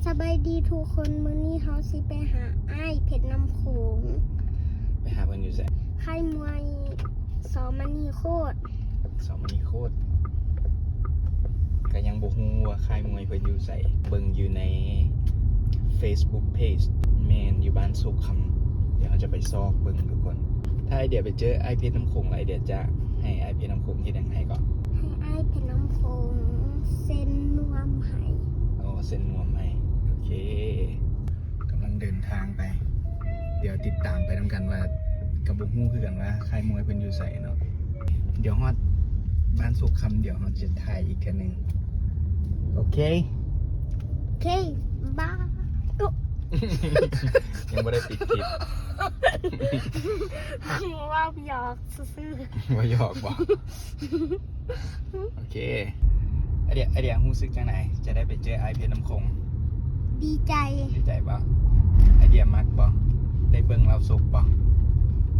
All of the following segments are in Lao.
ສະບາຍດີທຸກຄົນ, ມື້ນີ້ເຮົາຊິໄປຫາອ້າຍເພັດນ້ຳໂຂງ. ໄປຫາເພິ່ນຢູ່ໃສ? ຄ້າຍມວຍ ສ ມະນີໂຄດ. ສ ມະນີໂຄດ ກໍຍັງບໍ່ຮູ້ວ່າຄ້າຍມວຍເພິ່ນຢູ່ໃສ. ເບິ່ງຢູ່ໃນ Facebook Page ແມ່ນຢູ່ບ້ານໂຊກຄຳ. ດຽວເຮົາຈະໄປຊອກເບິ່ງທຸກຄົນ. ຖ້າໄອເດຍໄປເຈີອ້າຍເພັດນ້ຳໂຂງ ໄອເດຍຈະໃຫ້ອ້າຍເພັດນ້ຳໂຂງເຮັດຫຍັງໃຫ້ເກາະ? ໃຫ້ອ້າຍເພັດນ້ຳໂຂງເຊັນນວມໃຫ້. ອໍ ເຊັນນວມໃຫ້. ໂອເຄ. ກຳລັງເດີນທາງໄປ. ດຽວຕິດຕາມໄປນຳກັນວ່າ ກໍບໍ່ຮູ້ຄືກັນວ່າຄ້າຍມວຍເພິ່ນຢູ່ໃສເນາະ. ດຽວຮອດບ້ານໂຊກຄຳ ດຽວເຮົາຈະຖ່າຍອີກເທື່ອໜຶ່ງ. ໂອເຄ. ໂອເຄ. ບາຍ. ໂອ້ ຍັງບໍ່ໄດ້ປິດຄລິບ. ເວົ້າຫຍອກຊື່ໆ. ເວົ້າຫຍອກບໍ? ໂອເຄ. ໄອເດຍ ໄອເດຍຮູ້ສຶກຈັ່ງໃດ ຈະໄດ້ໄປເຈີອ້າຍເພັດນ້ຳໂຂງ? ດີໃຈ. ດີໃຈບໍ? ໄອເດຍມັກບໍ? ໄດ້ເບິ່ງລາວຊົກບໍ?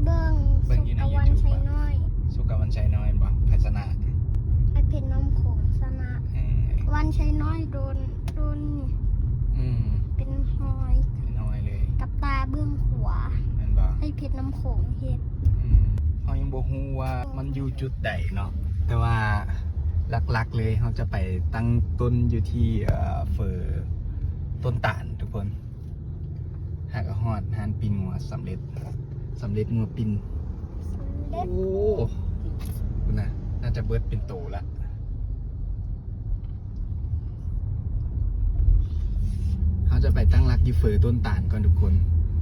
ເບິ່ງ. ເບິ່ງຢູ່ໃນ YouTube ບໍ? ຊົກກັບວັນໄຊນ້ອຍແມ່ນບໍ? ໃຜຊະນະ? ອ້າຍເພັດນ້ຳໂຂງຊະນະ. ເອີ ວັນໄຊນ້ອຍໂດນ ໂດນ. ອືມ. ເປັນຮອຍ. ເປັນຮອຍເລີຍ. ກັບຕາເບື້ອງຂວາ. ແມ່ນບໍ? ອ້າຍເພັດນ້ຳໂຂງເຮັດ. ອືມ. ເຮົາຍັງບໍ່ຮູ້ວ່າມັນຢູ່ຈຸດໃດເນາະ, ແຕ່ວ່າຫຼັກໆເລີຍ ເຮົາຈະໄປຕັ້ງຕົ້ນຢູ່ທີ່ ເອີ ເຝີຕົ້ນຕານທຸກຄົນ. ຫາກໍຮອດຮ້ານປີ້ງງົວສຳເລັດ, ສຳເລັດງົວປີ້ງ. ສຳເລັດ. ໂອ້ ພຸ້ນນະ, ໜ້າຈະເບິດເປັນໂຕລະ. ເຮົາຈະໄປຕັ້ງຫຼັກຢູ່ເຝີຕົ້ນຕານກ່ອນທຸກຄົນ.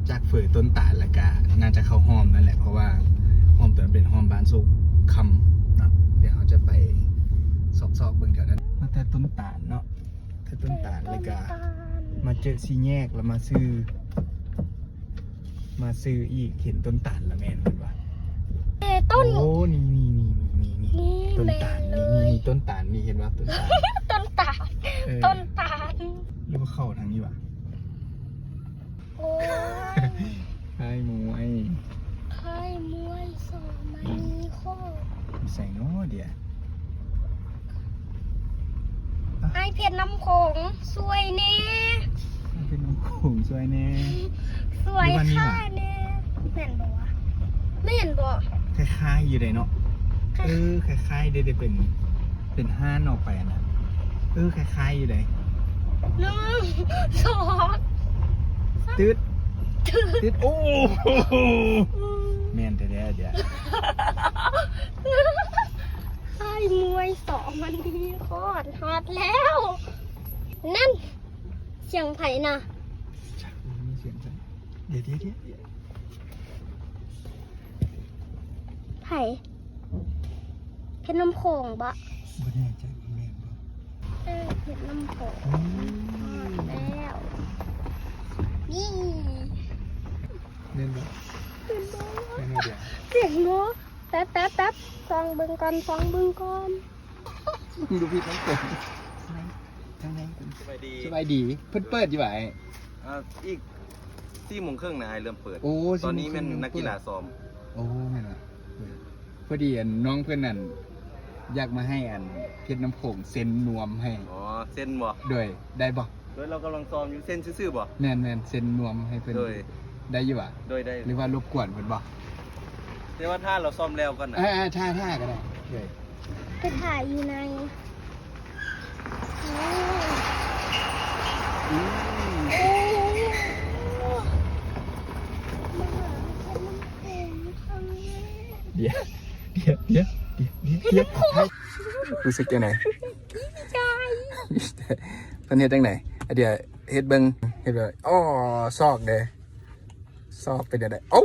ຈາກເຝີຕົ້ນຕານແລ້ວກະໜ້າຈະເຂົ້າຮ່ອມນັ້ນແຫຼະ, ເພາະວ່າຮ່ອມຕົວນັ້ນເປັນຮ່ອມບ້ານໂຊກຄຳເນາະ. ດຽວເຮົາຈະໄປຊອກໆເບິ່ງແຖວນັ້ນ. ມາແຕ່ຕົ້ນຕານເນາະ, ແຕ່ຕົ້ນຕານ ແລ້ວກະມາເຈີສີ່ແຍກ ແລ້ວມາຊື່ ມາຊື່ອີກ ເຫັນຕົ້ນຕານລະແມ່ນເພິ່ນວ່າ. ເອີ ຕົ້ນ. ໂອ້ ນີ້ໆໆໆໆ ນີ້ ນີ້ ນີ້ ນີ້ ນີ້ ຕົ້ນຕານ ນີ້ ນີ້ ນີ້ ຕົ້ນຕານ ນີ້ ເຫັນບໍ່? ຕົ້ນຕານ ຕົ້ນຕານ. ເອີ ຕົ້ນຕານ. ຫຼືວ່າເຂົ້າທາງນີ້ຫວາ? ໂອ້ຍ ຄ້າຍມວຍ ຄ້າຍມວຍ ສ ມະນີໂຄດ. ຢູ່ໃສເນາະດຽວ? ອ້າຍເພັດນ້ຳໂຂງ ຊ່ວຍແດ່. ອ້າຍເພັດນ້ຳໂຂງ ຊ່ວຍແດ່. ຊ່ວຍຂ້າແດ່. ແມ່ນບໍ່ວະ? ແມ່ນບໍ່? ຄ້າຍໆຢູ່ເດ້ເນາະ. ເອີ ຄ້າຍໆເດ້ ເປັນ ເປັນຮ້ານອອກໄປຫັ້ນນະ. ເອີ ຄ້າຍໆຢູ່ເດ້. ໜຶ່ງ ສອງ ຕຶດ ຕຶດ. ໂອ້ ແມ່ນແທ້ໆ ດຽວ. ອ້າຍມວຍ ສ ມະນີໂຄດ ຮອດແລ້ວ. ນັ້ນ ສຽງໃຜນະ? ຈັກ ມີສຽງໃຜ. ດຽວໆໆ ໃຜ? ເພັດນ້ຳໂຂງບໍ? ບໍ່ແນ່ໃຈວ່າແມ່ນບໍ່. ເອີ ເພັດນ້ຳໂຂງ. ອືມ ຮອດແລ້ວ. ນີ້ ແມ່ນບໍ່? ແມ່ນບໍ່? ແມ່ນບໍ່ດຽວ? ເຫັນບໍ່? ແປັບໆໆ ສ່ອງເບິ່ງກ່ອນ ສ່ອງເບິ່ງກ່ອນ. ເບິ່ງດູເພັດນ້ຳໂຂງ. ທາງໃນ ທາງໃນ. ສະບາຍດີ ສະບາຍດີ. ເພິ່ນເປີດຢູ່ຫວາ? ອ່າ ອີກສີ່ໂມງເຄິ່ງນະ ອ້າຍ ເລີ່ມເປີດ. ໂອ້ ຕອນນີ້ແມ່ນນັກກິລາຊ້ອມ. ໂອ້ ແມ່ນຫວາ? ເອີ ພໍດີອັນນ້ອງເພິ່ນນັ້ນ ຢາກມາໃຫ້ອັນເພັດນ້ຳໂຂງເຊັນນວມໃຫ້. ອໍ ເຊັນບໍ່? ໂດຍ ໄດ້ບໍ່? ໂດຍ ລາວກຳລັງຊ້ອມຢູ່. ເຊັນຊື່ໆບໍ່? ແມ່ນໆ ເຊັນນວມໃຫ້ເພິ່ນ. ໂດຍ ໄດ້ຢູ່ຫວາ? ໂດຍ ໄດ້. ຫຼືວ່າລົບກວນເພິ່ນບໍ່? ແຕ່ວ່າຖ້າລາວຊ້ອມແລ້ວກ່ອນນະ. ເອີໆ ຖ້າ ຖ້າກໍໄດ້. ໂດຍ ໄປຖ່າຍຢູ່ໃນ. ອືມ ໂອ້ ມາຫາເພິ່ນເປັນຄັ້ງແລກ. ດຽວ ດຽວ ດຽວ ດຽວ ດຽວ ຮູ້ສຶກຈັ່ງໃດ? ດີໃຈ. ເພິ່ນເຮັດຈັ່ງໃດ? ດຽວເຮັດເບິ່ງ ເຮັດແບບ ອໍ ຊອກເດ້. ຊອກເປັນຈັ່ງໃດ? ໂອ້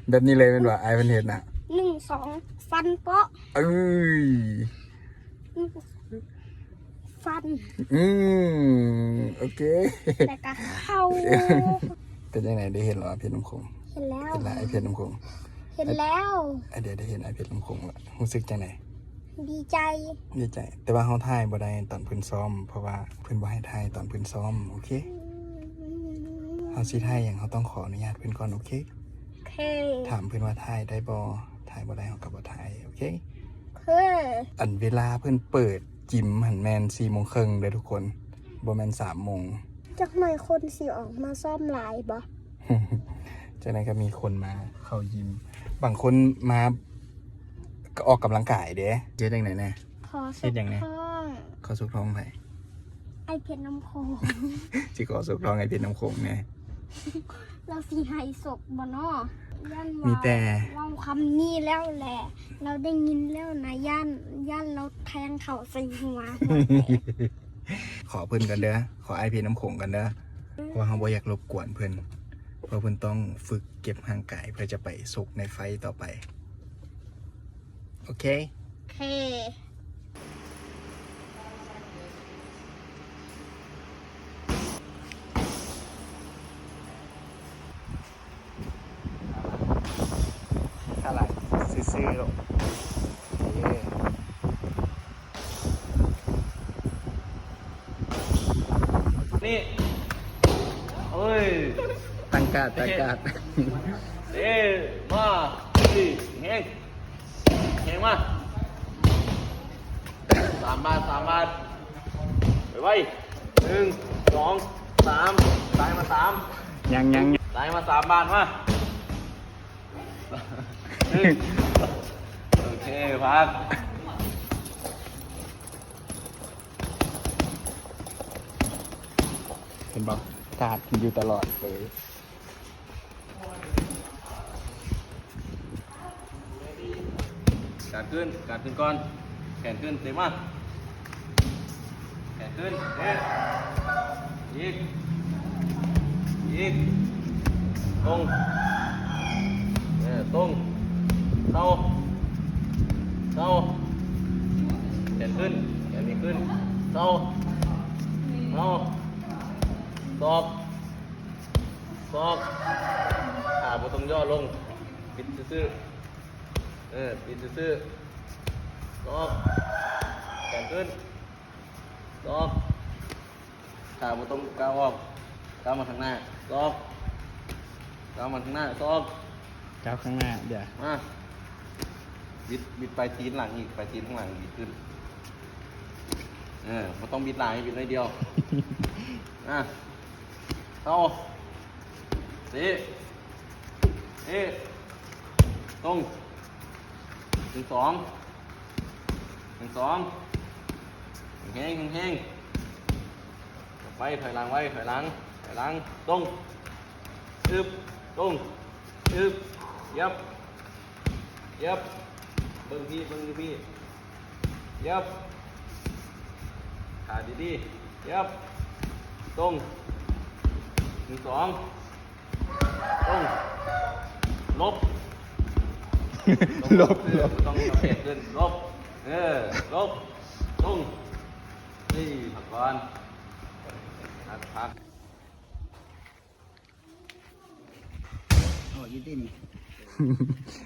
ແບບນີ້ເລີຍແມ່ນບໍ່? ອ້າຍເພິ່ນເຮັດນະ. ໜຶ່ງ ສອງ ຟັນເປາະ. ເອີຍ ຟັນ. ອືມ ໂອເຄ. ແລ້ວກໍເຂົ້າ. ເປັນຈັ່ງໃດ? ໄດ້ເຫັນແລ້ວ ເພັດນ້ຳໂຂງ. ເຫັນແລ້ວ. ເຫັນແລ້ວ ເພັດນ້ຳໂຂງ. ເຫັນແລ້ວ. ດຽວໄດ້ເຫັນອ້າຍເພັດນ້ຳໂຂງລະ ຮູ້ສຶກຈັ່ງໃດ? ດີໃຈ. ດີໃຈ. ແຕ່ວ່າເຮົາຖ່າຍບໍ່ໄດ້ຕອນເພິ່ນຊ້ອມ ເພາະວ່າເພິ່ນບໍ່ໃຫ້ຖ່າຍຕອນເພິ່ນຊ້ອມ. ໂອເຄ. ເຮົາຊິຖ່າຍຫຍັງ ເຮົາຕ້ອງຂໍອະນຸຍາດເພິ່ນກ່ອນ. ໂອເຄ. ໂອເຄ. ຖາມເພິ່ນວ່າຖ່າຍໄດ້ບໍ່? ຖ່າຍບໍ່ໄດ້ ເຮົາກໍບໍ່ຖ່າຍ. ໂອເຄ. ໂອເຄ. ອັນເວລາເພິ່ນເປີດຈິມຫັ້ນແມ່ນສີ່ໂມງເຄິ່ງເດີ້ທຸກຄົນ. ບໍ່ແມ່ນສາມໂມງ. ຈັກໜ່ອຍຄົນຊິອອກມາຊ້ອມຫຼາຍບໍ່? ຈັ່ງໃດກໍມີຄົນມາເຂົ້າຢິມ. ບາງຄົນມາກໍອອກກຳລັງກາຍເດ້. ເຮັດຈັ່ງໃດແດ່? ຂໍ ເຮັດຫຍັງແດ່? ຂໍສົກທ້ອງ. ຂໍສົກທ້ອງໃຜ? ອ້າຍເພັດນ້ຳໂຂງ. ຊິຂໍສົກທ້ອງອ້າຍເພັດນ້ຳໂຂງແດ່. ລາວຊິໃຫ້ສົກບໍ່ນໍ? ຢ້ານວ່າ ມີແຕ່ ເວົ້າຄຳນີ້ແລ້ວແຫຼະ ລາວໄດ້ຍິນແລ້ວນະ ຢ້ານ ຢ້ານລາວແທງເຂົ້າໃສ່ຫົວ. ຂໍເພິ່ນກ່ອນເດີ ຂໍອ້າຍເພັດນ້ຳໂຂງກ່ອນເດີ ເພາະວ່າເຮົາບໍ່ຢາກລົບກວນເພິ່ນ ເພາະເພິ່ນຕ້ອງຝຶກເກັບຮ່າງກາຍເພື່ອຈະໄປສົກໃນໄຟຕໍ່ໄປ. ໂອເຄ ໂອເຄ. ຂ້າງຫຼັງຊື່ໆ ໂອເຄ ນີ້ ເອີຍ ຕັ້ງກາດ ຕັ້ງກາດ ເອີ ມາ ນີ້ ແຮງ ແຮງມາ ສາມບາດ ສາມບາດ ໄວໆ ໜຶ່ງ ສອງ ສາມ ຕາຍມາສາມ ຍັງ ຍັງ ຕາຍມາສາມບາດ ມາ ໂອເຄ ພັກ ເຫັນບໍ່? ກາດຢູ່ຕະຫຼອດເລີຍ. ກາດຂຶ້ນ ກາດຂຶ້ນກ່ອນ ແຂນຂຶ້ນ ເຕະມາ ແຂນຂຶ້ນ ເຕະ ອີກ ອີກ ຕົງ ເອີ ຕົງ ເຊົາ ເຊົາ ແຂນຂຶ້ນ ແຂນນີ້ຂຶ້ນ ເຊົາ ເຊົາ ສອກ ສອກ ຂາບໍ່ຕ້ອງຍໍລົງ ປິດຊື່ໆ ເອີ ປິດຊື່ໆ ສອກ ແຂນຂຶ້ນ ສອກ ຂາບໍ່ຕ້ອງກ້າວອອກ ກ້າວມາທາງໜ້າ ສອກ ກ້າວມາທາງໜ້າ ສອກ ກ້າວຂ້າງໜ້າ ດຽວ ມາ ບິດ ບິດປາຍຕີນຫຼັງອີກ ປາຍຕີນຂ້າງຫຼັງບິດຂຶ້ນ ເອີ ບໍ່ຕ້ອງບິດຫຼາຍ ບິດໜ້ອຍດຽວ ອ່າ ເຂົ້າ ເຕະ ເຕະ ຕົງ ໜຶ່ງ ສອງ ໜຶ່ງ ສອງ ແຮງໆ ແຮງໆ ໄປ ຖອຍຫຼັງໄວ້ ຖອຍຫຼັງ ຖອຍຫຼັງ ຕົງ ອຶບ ຕົງ ອຶບ ຫຍັບ ຫຍັບ ເບິ່ງພີ້ ເບິ່ງຢູ່ພີ້ ຫຍັບ ຂາດີໆ ຫຍັບ ຕົງ ໜຶ່ງ ສອງ ຕົງ ຫຼົບ ຫຼົບ ຫຼົບ ຕ້ອງເອົາແຂນຂຶ້ນ ຫຼົບ ເອີ ຫຼົບ ຕົງ ນີ້ ພັກກ່ອນ ພັກ ພັກ. ອອກຢູ່ຕິນີ້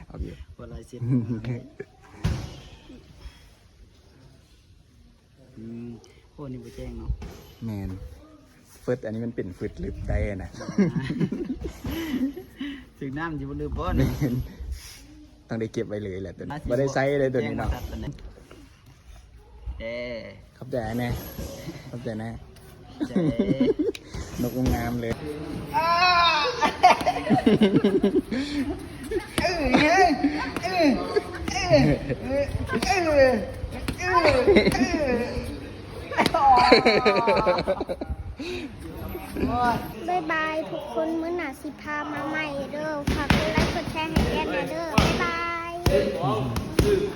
ອອກຢູ່ ບໍ່ລາຍເຊັນ ອືມ ໂອ້ ນີ້ບໍ່ແຈ້ງເນາະ ແມ່ນ ຟຶດ ອັນນີ້ມັນເປັນຟຶດລຶບໄດ້ນະ ຖືກນ້ຳຊິບໍ່ລຶບບໍ່ນີ້ ແມ່ນ ຕ້ອງໄດ້ເກັບໄວ້ເລີຍແຫຼະໂຕນີ້ ບໍ່ໄດ້ໃຊ້ເລີຍໂຕນີ້ເນາະ. ເອີ ຂອບໃຈແນ່ ຂອບໃຈແນ່ ໃຈ ນົກງາມເລີຍ ບາຍບາຍທຸກຄົນ ມື້ໜ້າຊິພາມາໃໝ່ເດີ້ ຝາກກົດໄລກົດແຊໃຫ້ແກ່